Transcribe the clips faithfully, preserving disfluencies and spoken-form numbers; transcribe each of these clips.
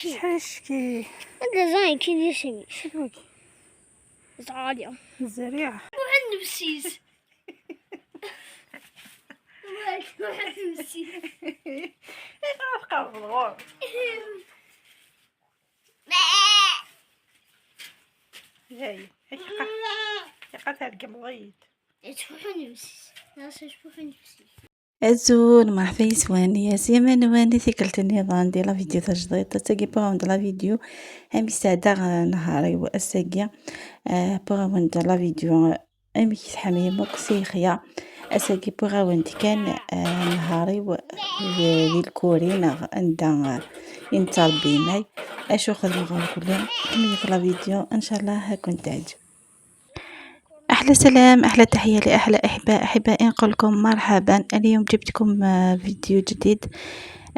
شحال الشكي؟ هذا زين كي ديسيني. شنو هاكي؟ زعالية. الزريعة. واحد نفسيس. واحد، واحد نفسيس. ايش غتقرب الغور؟ هاي، هاي يقا-، يقا تاع القمضيد. تفوحوا نفسيس. لا، تفوحوا نفسيس. Azul, merḥba yes-wen, yes-i ma nwan i tikkelt nniḍen di la vidéo tajdiṭ. Ass-agi wwiɣ-awen-d la vidéo amek sɛeddaɣ, eh, nehar-iw ass-agi. Eh, wwiɣ-awen-d la vidéo, eh, amek tḥemmim akk s yixya. Ass-agi wwiɣ-awen-d kan, eh, nehar-iw di, di Lkuri neɣ anda, eh, i nettṛebbi imay. Acu xedmeɣ ɣer Lkuri? Kemmlet la vidéo, ncallah ad ken-teɛǧeb. أحلى سلام، أحلى تحية لأحلى أحباء. أحبائي، نقول لكم مرحبا. اليوم جبتكم، آه، فيديو جديد،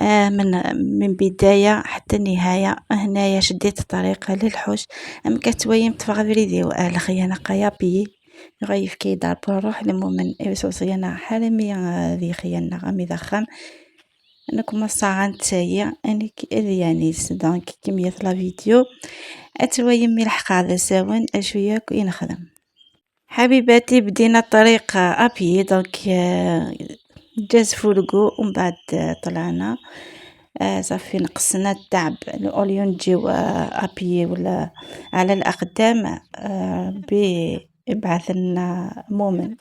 آه، من، من بداية حتى النهاية. هنايا شديت الطريق للحوش، أم كتويم تفغ فريديو، آه، الخيانة قيابي. غيف كي دار بروح المؤمن، إيسوسيانا حرمي، آه، ذي خيانة غمي ذخم. نكمل الساعة نتايا، أنا كي أذيانيس، دونك كمية لا فيديو. أتوا يمي الحق هذا ساون، أشو ياك ينخدم. حبيباتي، بدينا الطريق أبيي، دونك، آه، جاز فولقو، ومن بعد، آه، طلعنا. آه، صافي، نقصنا التعب، الأوليو نجيو، آه، أبيي ولا على الأقدام، آه، بي-، يبعث لنا مؤمن.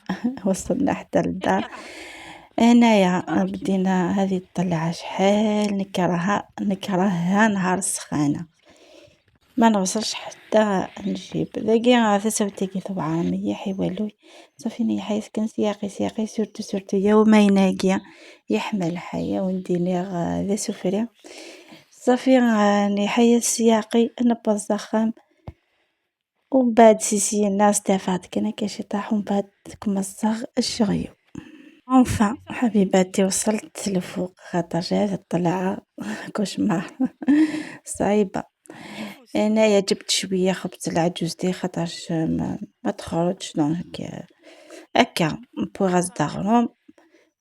وصلنا حتى للدار. هنايا بدينا هذه الطلعة، شحال نكرهها، نكرهها نهار السخانة. ما نوصلش حتى نجيب. داقي تساوتيكي طبعا مليح يولوي. صافي ني حياة كان سياقي، سياقي، سورتو، سورتو يومين هاكيا. يحمل حياة ونديني غا ذا سفري. صافي غا ني حياة سياقي، نبض زخم. ومن بعد سيسينا استفاد كنا كشي طاح، ومن بعد كمصغ الشغيو. Enfin حبيباتي، وصلت لفوق خاطر جات الطلعة cauchemar صعيبة. أنايا جبت شوية خبز العجوز دي خاطرش ما، ما تخرجش، donc، آه، هكا بوغاز داغروم.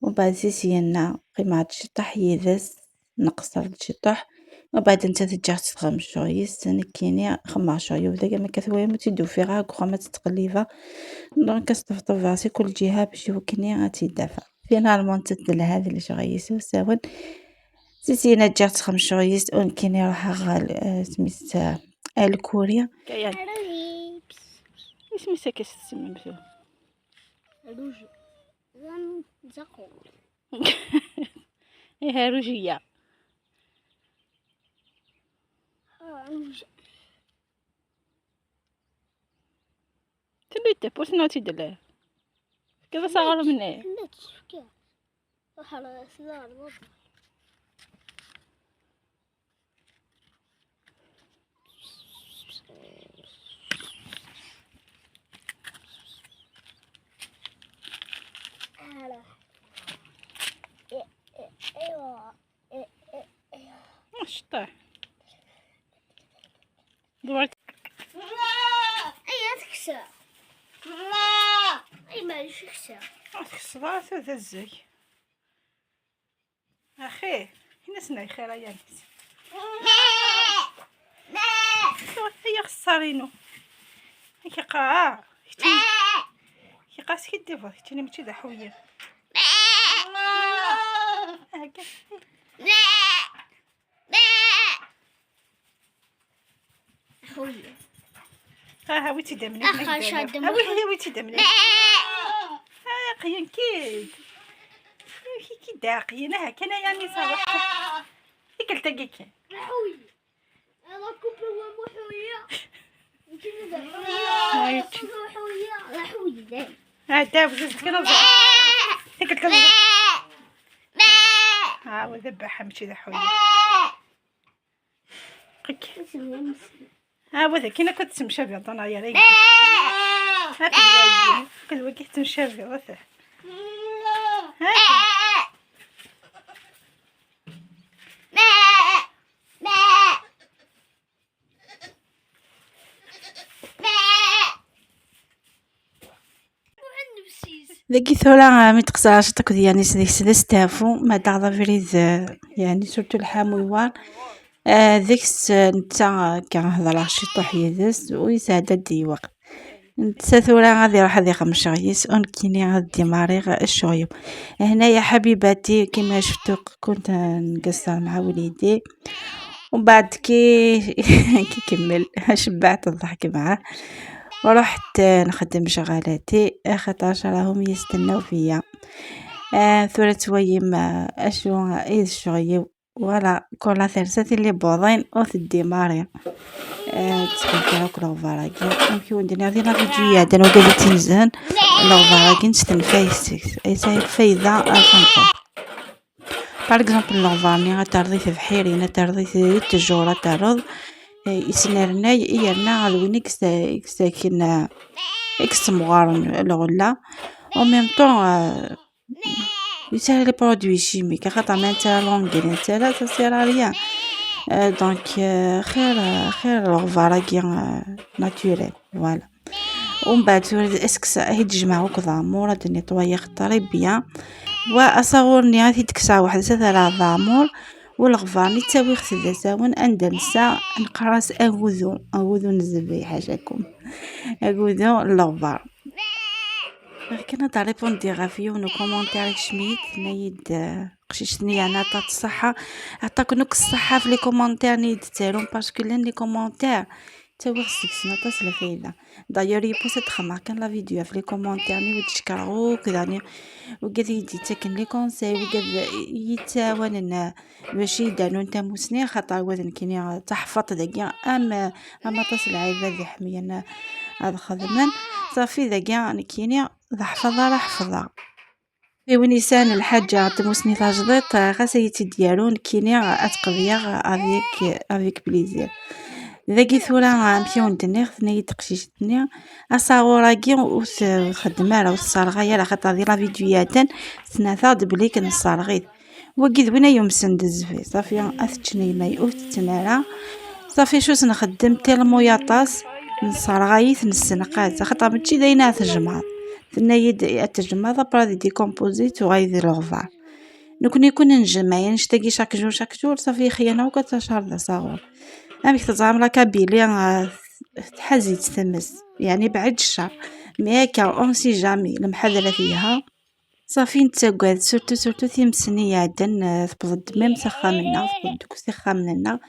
ومن بعد سيسينا قيمة شي طاح يدس، نقصر شي طاح. ومن بعد انت تجاه تخمشو يس نكيني خماشو يو داك ما كثوي متدو في غا كو ما تتقليبا. Donc كتطبطب راسي كل جهة باش يوكني غتيدافع. Finalement تدل هذه اللي شغيس وساون. سيسينا جات خمشو يس ونكيني روحها غا ال-، آه، سميت، آه، الكوريا. كيان. اسمي ساكس تسمى مثلا. روج. زعما زقوم. إيه، روجية. آه، روج. تبي تبوس نوتي دلال. كذا صغر مني. لا تشكي. وحرا صغار والله. آه، لا. إيه، إيه، إيوا. إيه، إيه، إيوا. شطيح. دورت. إيه، تكسر. إيه، معليش، تكسر. تكسر، هذا الزي. أخي، هنا سناي خير يا ناس. هي خسارينو. هي قاع. هي قاس كي ديفا، تيني ماشي ذا حويه. هكا. خويا. ها، ها، ويتي دمني، أخا، هنا شاد يدمني. ها، وي-، ويتي دمني. ها، قيان كيد. كي، كي داقي، أنا هكا، أنا يعني صراحة. قلت لك كي. خويا. أنا كوبا ومو خويا. كي ذا خويا. هاي. خويا، لا خويا، لا. ها، داب، زدت كده. قلت لك. ها، وذبحها، ماشي ذا حوية. قك. ها، وذا كينا كنت تمشى بيض، أنا يا ريت. ها، كنت واجي، كنت واجي تمشى بيض، وثا. ها. داكي ثورة، آه، مي تقصر عشرة كود، يعني، سديك سدس تافو، ما تعرف بريد، آه، يعني، سورتو الحام ويوار. Ah, deg-s, ah, netta, ah, akka hedreɣ ciṭuḥ yid-s, u yesɛedda-d i lweqt. Netta tura ad iruḥ ad ixemmec ɣer-s, u nekkini ad dimariɣ ccɣel-iw. هنا يا حبيباتي، كيما شفتو كنت نقصر مع وليدي، ومن بعد كي، كي كمل، شبعت الضحك معاه، ورحت نخدم شغلاتي، خاطرش راهم يستناو فيا. آه، ثورة ويم، آه، أشو إيه الشغل؟ Voilà، كل ثلاثة اللي بوضين وثدي ماري. آه، تسكن كراك الغبارة كي. أمكي وندير هذه لا فيديو يا دان وقاعدة تنزل. الغبارة كي نستنفاي السكس. أي ساي فايدة أفنقو. Par exemple، الغبار ني غترضي في بحيري، نترضي في التجورة ترض. آه، يسنرناي، يرنا غدويني كسا-، كساكن، آه، كسمغارن الغلة. En même temps، آه، يسهل les produits chimiques، خاطر ما نتا لونغري، نتا لا، ça sert à rien. آه، donc، آه، خير، آه، خير الغبارة كي، آه، naturel، voilà. ومن بعد تولي اسكس هي تجمع وكذا مورا دي نيطوايي très bien. واصغرني هذه تكسع واحد ثلاثة ضامور، والغبار نتاوي خداساون عند نسا نقراس اغوذو، اغوذو نزبي حاشاكم. اغوذو الغبار. غير كان هاد ريبوندي غا في يوم كومونتير شميت نايد، آه، قشيشتني يعني عطات الصحة. عطاك نوك الصحة في les commentaires نيد تالون، parce que لان les commentaires تاوي خصك سنطاس الفايدة. داير يبوس تخمر كان la vidéo في les commentaires ني وتشكر غوك داني وقاعد يدي تاكن les conseils وقاعد يتاون باش يدانو نتا موسني، خاطر وذن كيني تحفظ داكيا. أما، أما تصل عباد يحمينا هذا خدمن. صافي داكيا نكيني ضحفظة راه حفظة. في وين يسان الحاجة تموسني تاجديط، غاس يتديارون كيني أتقضيغ avec، avec plaisir. داكي ثورة مشاو ندني، خذني تقشيشتني. أصاغوراكي وس-، وتخدم على وتصارغا يا خاطر دي la vidéo ياتن، سنة ثاد بليك نصارغيت. وقيد وين يوم سند الزفي، صافي أثتشني ما يؤثتن على. صافي شو سنخدم تيلمو ياطاس، نصارغايت نسنقات، خاطر ماشي داينا تجمع. ثنايد تجمع، ضبرا دي ديكومبوزيت وغايد الغبار. نكون يكون نجمع، يعني نشتاقي chaque jour، chaque jour، صافي خيانة وكتشهر ذا صغور. أمك تزعم لا كابيلي، آه، تحزي تتمس، يعني بعد الشر. Mais هكا، on sait jamais، المحاذرة فيها. صافي نتساقاد، surtout، surtout تيمسني يعدن، آه، تبض même سخامنا، تبض دوك سخامنا.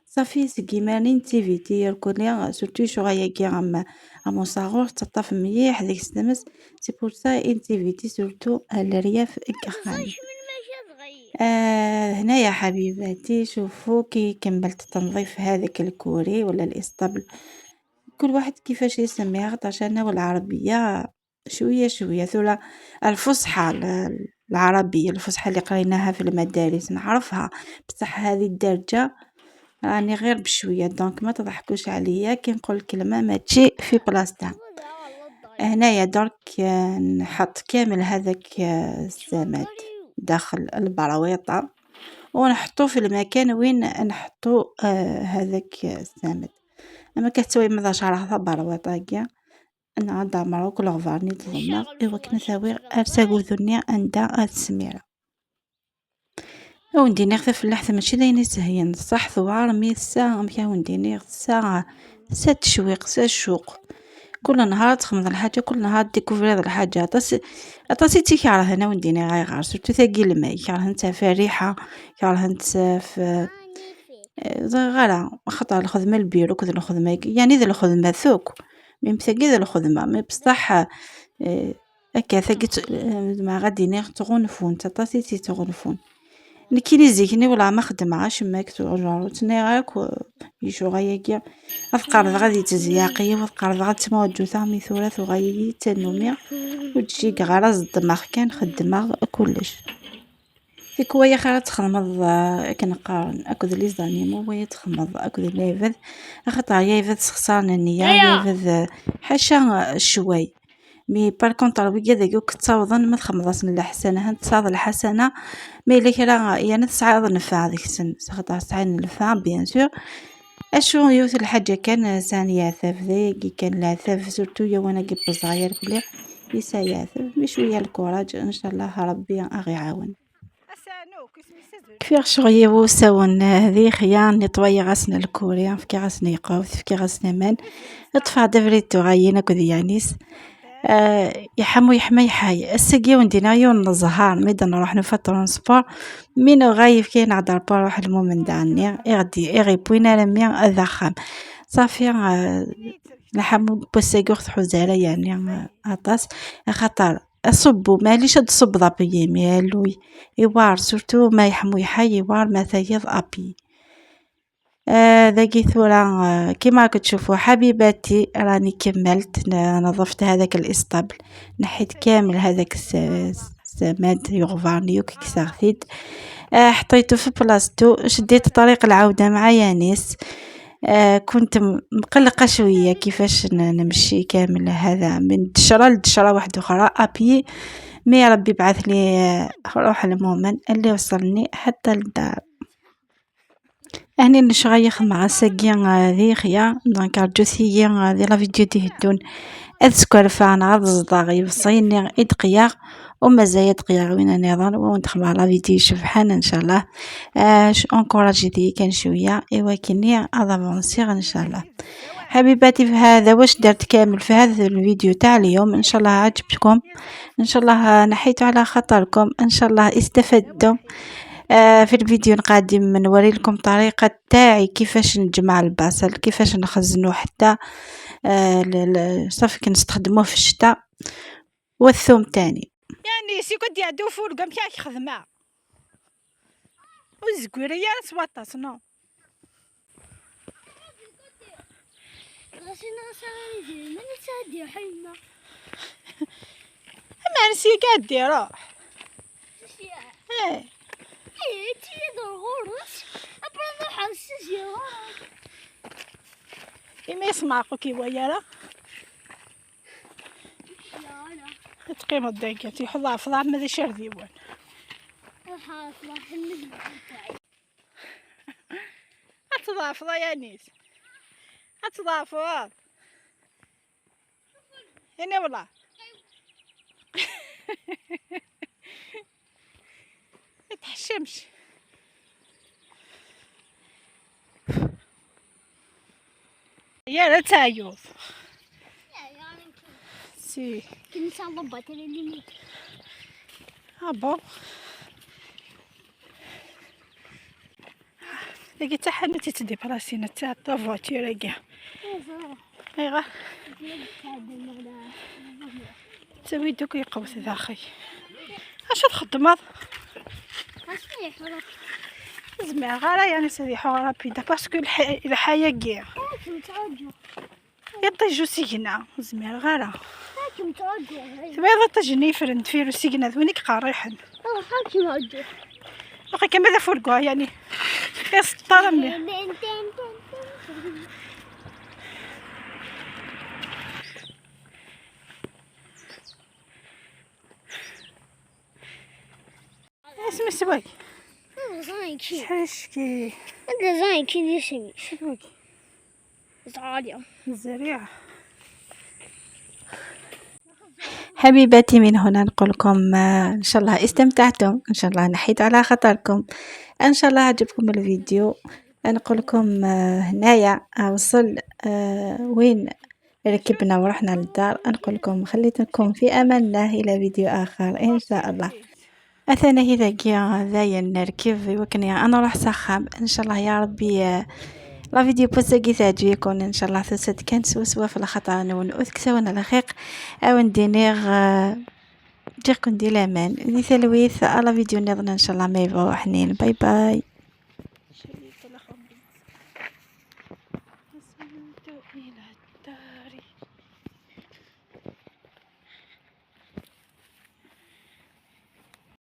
صافي سقيماني نتيفيتي يركولي، surtout شو غاياكي غم، غم صغور تطاف مليح ديك السمس. C'est pour ça نتيفيتي surtout على الرياف الكخان. آه، هنايا حبيباتي، شوفوا كي كملت تنظيف هذاك الكوري ولا الإسطبل. كل واحد كيفاش يسميها، خاطرش أنا والعربية شوية شوية، ثورة الفصحى ال-، العربية، الفصحى اللي قريناها في المدارس نعرفها، بصح هذه الدارجة راني غير بشوية، donc ما تضحكوش عليا كي نقول كلمة ماشي في بلاصتها. هنايا درك، آه، نحط كامل هذاك، آه، السماد داخل البرويطة، ونحطو في المكان وين نحطو، آه، هذاك السماد. أما كتسوي ماذا شرح برويطة كاع. أنا عاد عمرو كل غفار ني تظلمغ، إوا كنا ثاويغ أرساق وذني عندها هاد السميرة. وندينيغ تفلاحت ماشي داين يسهين، صح ثوار مي الساعة، أمك وندينيغ الساعة سا تشويق، سا الشوق. كل نهار تخمض الحاجة، كل نهار ديكوفريض الحاجة. عطاس، عطاسي تيكره هنا وندينيغ غيغار، surtout ثاقي الماء، كرهن تفاريحة، كرهن تساف، آه، غير خطر الخدمة البيرو كذا الخدمة، يعني ذا الخدمة ثوك. مي مثاقي ذا الخدمة، مي بصح، آه، هكا ثاقي ت-، آه، زعما غادي نيغ تغنفون، تطاسي تي تغنفون. نكيني زيكني ولا ما خدمعاش ماك تغجر، تني غاك و-، يشو غاياكي. أفقر غادي تزياقي، وأفقر غادي تموجو ثامي ثورة وغايي تنومي. وتجي غرز الدماغ كان خدمة كلش. في كوايا خير تخدمض، آه، كنقارن أكد les animaux ويا تخمض أكد العباد. أخطر يا عباد سخسارن النية، يا عباد، آه، حاشا، آه، الشواي. Mais par contre، ويا ذاك كتاوضن ما تخمضاس من الحسنة، هن تصاض الحسنة. Mais إلا كان يعني تسعى النفع هذيك السن، خاطر تسعى النفع، bien sûr. أشو يوث الحاجة كان سان يعتب ذاك، كان العتب surtout يا وانا قبل صغير كلي يسا يعتب، mais شوية الكوراج، إن شاء الله ربي أغي يعاون. Kfiɣ ccɣel i wusawen, eh, di xya, netwayeɣ-asen lkuri, fkiɣ-asen lqut, fkiɣ-asen aman. Ṭṭfeɣ-d abrid tuɣalin akked Yanis. Eh, yeḥma u yeḥma yeḥay. Ass-agi wen-d-iniɣ yiwen n zzher, mi d-nruḥ nufa transport, mi nuɣal yefka-aneɣ-d rrpuṛ Ṛuḥ Lmumen daɣenni, i ɣ-d-, i ɣ-iwwin armi d axxam. Ṣafi, eh, lḥamu n wass-agi ur ɣ-tḥuza ara, yeɛni, eh, aṭas, axaṭer aṣubbu, maɛlic ad d-ṣubbeḍ apyi, mais alluy, iwar, surtout ma yeḥmu yeḥay, iwar ma tayiḍ apyi. Ah, dagi tura, ah, كيما راكم تشوفوا حبيباتي، راني كملت، ن-، نظفت هذاك الإسطبل، نحيت كامل هذاك الس-، السماد يغبرني وكساغتيد. آه، حطيته في بلاصتو، شديت طريق العودة مع يانيس. آه، كنت م-، مقلقة شوية كيفاش ن-، نمشي كامل هذا من دشرة لدشرة واحدة أخرى أبيي، مي ربي بعث لي، آه، روح المؤمن اللي وصلني حتى للدار. هني نشغيخ مع ساقي، آه، ذي خيا، دونك رجو ثيي، آه، ذي لا فيديو دي هدون. أذكر فانا غض الزضاغ يبصيني إدقياغ، وما زايد قياغ وين نظر، وندخل على فيديو شبحان إن شاء الله. آه، ش-، أنكوراجي دي كان شوية، إيوا كني أضافونسيغ إن شاء الله. حبيباتي، في هذا واش درت كامل في هذا الفيديو تاع اليوم، إن شاء الله عجبكم، إن شاء الله نحيتو على خاطركم، إن شاء الله استفدتم. آه، في الفيديو القادم نوري لكم طريقة تاعي كيفاش نجمع البصل، كيفاش نخزنو حتى، آه، ل-، ل-، صافي كي نستخدموه في الشتاء والثوم تاني. يعني سي كنت يعدو فول قام كيك خدمة. وزقوري يا سواطاس، نو. غسينا غسالة من تادي حينا. أما نسي قاعد يروح. إيه. إيه، تي دور غورس. أبرا نروح على السيزيرا. إما يسمع أخوك يبغى يرى. لا، لا. تقيم الدنيا، تيحضر في العام هذا شهر ديوان. أتضعف الله يا نيس. أتضعف. هنا والله. ما تحشمش. يا لا تعيوض. سي. كي إن شاء الله باتري ليميت. آه بون. لقيت حنوتي تدي براسي نتا طوفوتي راكي. ايوا. تسوي دوك يقوس داخل. اش تخدم هذا؟ زمير غارة يعني سيدي حوار رابيدا باسكو الح-، الحياة كيا. يطيجو سيجنا زمير غارة. تبغي طيجني فرن دفيرو سيجنا ذونيك قاريحن. واقع كما ذا فرقوا يعني. يا سطارة مني. اسمي سواي. زايكي. شحال شكي. هذا زايكي دي سمي. شكوك. زعالية. الزريعة. حبيباتي، من هنا نقول لكم، آه، إن شاء الله استمتعتم، إن شاء الله نحيت على خاطركم، إن شاء الله عجبكم الفيديو. نقول لكم، آه، هنايا، آه، وصل، آه، وين ركبنا ورحنا للدار. نقول لكم خليتكم في أمان الله إلى فيديو آخر إن شاء الله. أثناء ذاكيا داين نركب وكني أنا راح سخام إن شاء الله يا ربي. آه، لا فيديو بوساكي تعجبكم إن شاء الله، تسد كان سوا سوا في الخطر نون أذكسون على خيق. أو ندينيغ، آه، ديركم دي لامان دي ثلويث على فيديو نظن إن شاء الله ما يبغوا حنين. باي باي.